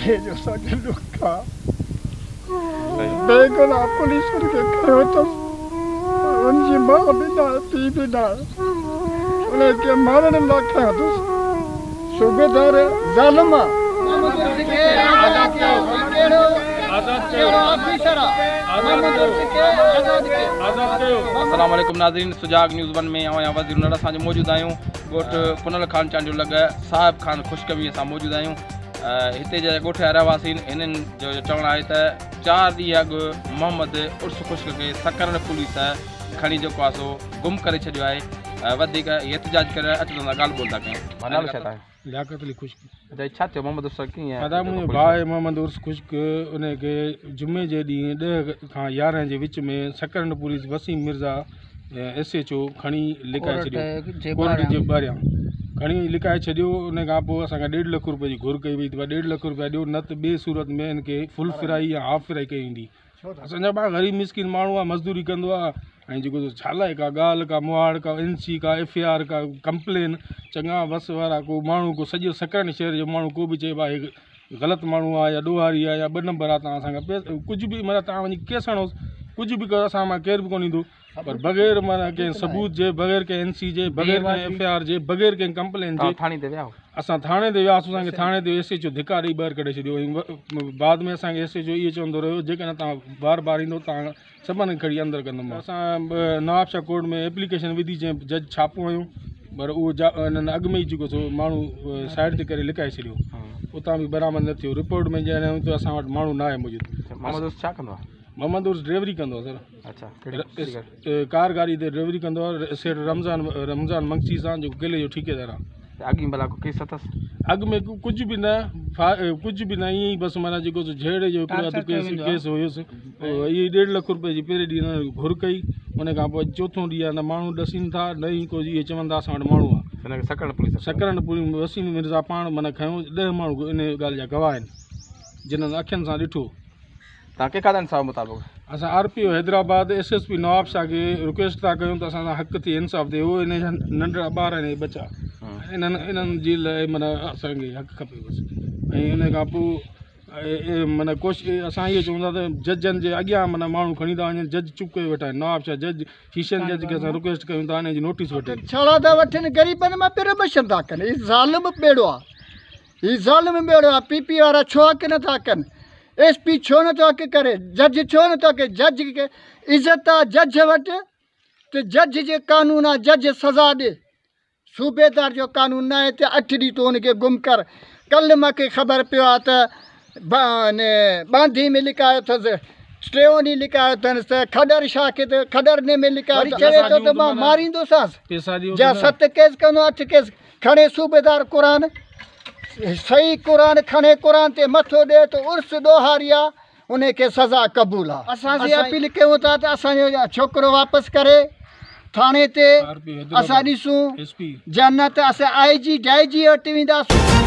رپئي جو اسان کي ڏک آ. بيگناهه پوليس ان کي کنيو اٿس. ان جي ماء به ناهي پيء به ناهي. ان کي مارڻ لاء کنيو اٿس. صوبيدار ظالم آ. محمد عرس کي آزاد ڪيو هي ڪهڙو ڪهڙو آفيسر آ محمد عرس کي آزاد ڪيو. السلام عليڪم ناظرين سجاڳ نيوز ون ۾ آئون آهيان وزير انڙ اسان جو موجود آهيون ڳوٺ پنل خان چانڊيو لڳ صاحب خان خشڪوي اسان موجود آهيون هتي جا ڳوٺ جا رهواسين هنن جو چوڻ آهي ته 4 ڏينهن اڳ محمد عرس خشڪ کي سڪرنڊ پوليس کڻي جيڪو آهي سو گم ڪري ڇڏيو آهي. وڌيڪ احتجاج ڪري رهيا اچو ته ڳالهه ٻولهه ٿا ڪيون. ڀاء نالو ڇا آهي؟ لياقت علي خشڪ. اچا ڇا ٿيو محمد عرس ڪيئن ادا منهنجو ڀاء آهي محمد عرس خشڪ ان کي جمعي جي ڏينهن 10 کان 11 جي وچ ۾ Sakrand police Waseem Mirza S H O کڻي لڪائي ڇڏيو ڪورٽ جي ٻاهريان کڻي لڪائي ڇڏيو. ان کان پوء اسان کان 1.5 لک روپئي جي گهر ڪئي وئي ته ڀاء 1.5 لک روپيا ڏيو نه ته ٻي صورت ۾ ان کي فل فرائي يا هاف فرائي ڪئي ويندي. اسان جا ڀاء غريب مسڪين ماڻهو آهي مزدوري ڪندو آهي ۽ جيڪو ڇا لاء ڪا ڳالهه ڪا مهاڙ ڪا اين سي ڪا ايف I R ڪا ڪمپلين چڱا وس وارا ڪو ماڻهو ڪو سڄو سڪرنڊ شهر جو ماڻهو ڪو به چئي ڀاء هي غلط ماڻهو آهي يا ڏوهاري آهي يا ٻه نمبر آهي توهان اسان کان پئسا ڪجهه به معنيٰ توهان وڃي ڪيس هڻوس ڪجهه به ڪيو اسان مان ڪير به ڪونه ايندو پر بغير معنيٰ ڪنهن ثبوت جي بغير ڪنهن اين سي جي بغير ڪنهن ايف I R جي بغير ڪنهن ڪمپلين جي ٿاڻي تي ويا اسان ٿاڻي تي وياسون اسان کي ٿاڻي تي ايس ايچ او ڌڪا ڏئي ٻاهر ڪڍي ڇڏيو ۽ بعد ۾ اسان کي ايس ايچ او اهو چوندو رهيو جيڪڏهن توهان بار بار ايندو توهان سڀني کي کڻي اندر ڪندم. اسان نوابشاهه ڪورٽ ۾ ايپليڪيشن وڌي جنهن جج ڇاپو هنيو پر اهو انهن اڳ ۾ ئي جيڪو سو ماڻهو سائيڊ تي ڪري لڪائي ڇڏيو اتان به برآمد نه ٿيو. رپورٽ ۾ ڄاڻايو ته اسان وٽ ماڻهو نه آهي موجود. محمد عرس ڇا ڪندو آهي؟ محمد عرس ڊرائيوري ڪندو آهي سر. اڇا ڪار گاڏي تي ڊرائيوري ڪندو آهي سيٺ رمضان رمضان منگسي سان جيڪو قلعي جو ٺيڪيدار آهي. اڳ ۾ ڀلا ڪو ڪيس اٿس؟ اڳ ۾ ڪجهه به نه ڪجهه به نه ائين ئي بس معنيٰ جيڪو سو جهيڙي جو هڪڙو اڌ ڪيس ڪيس هيس اهو ئي 1.5 لک روپئي جي پهرين ڏينهن هنن گهر ڪئي ان کان پوء اڄ چوٿون ڏينهن آهي نه ماڻهو ڏسين ٿا نه ئي ڪو اهي چون ٿا اسان وٽ ماڻهو آهي. هن کي سڪرنڊ پوليس سڪرنڊ پوليس وسيم مرزا پاڻ معنيٰ کنيو 10 ماڻهو ان ڳالهه جا گواهه آهن جنن اکين سان ڏٺو. توهان ڪنهن کان ٿا انصاف مطالبو ڪيو؟ اسان R P O Hyderabad S S P Nawabshah کي رڪويسٽ ٿا ڪيون ته اسان سان حق ٿئي انصاف ٿئي. هو ان جا ننڍڙا ٻار آهن اهي ٻچا انهن انهن جي لاء معنيٰ اسان کي حق کپي بس ۽ ان کان پوء معنيٰ ڪوشش اسان اهو چئون ٿا ته ججن جي اڳيان معنيٰ ماڻهو کڻي ٿا وڃن جج چپ ڪيو ويٺا آهن. نوابشاهه جج سيشن جج کي اسان رڪويسٽ ڪيون ٿا ان جي نوٽيس وٺي. ڇڙا ٿا وٺن غريبن مان پير بشن ٿا ڪن. هي ظالم ٻيڙو آ هي ظالم ٻيڙو آ. پي پي وارا ڇو حق نٿا ڪن؟ ايس پي ڇو نٿو حق ڪري؟ جج ڇو نٿو حق؟ جج کي عزت آ جج وٽ ته جج جي قانون آ جج سزا ڏي. صوبيدار جو قانون ناهي ته 8 ڏينهن تون ان کي گم ڪر. ڪلهه مون کي خبر پيو آ ته ٻانڌي ۾ لڪايو اٿس، ٽيون ڏينهن لڪايو اٿس ته کڏر شاهه کي ته کڏر ۾ لڪايو اٿس. چوي ٿو ته مان ماريندوسانس جا 7 ڪيس ڪندو 8 ڪيس کڻي صوبيدار قرآن صحيح قرآن کڻي قرآن تي مٿو ڏي ته عرس ڏوهاري آ ان کي سزا قبول آ. اسان سي اپيل ڪيون ٿا ته اسان جو ڇوڪرو واپس ڪري ٿاڻي تي اسان ڏسون جا نه ته اسان آئي جي ڊائي جي وٽ وينداسون.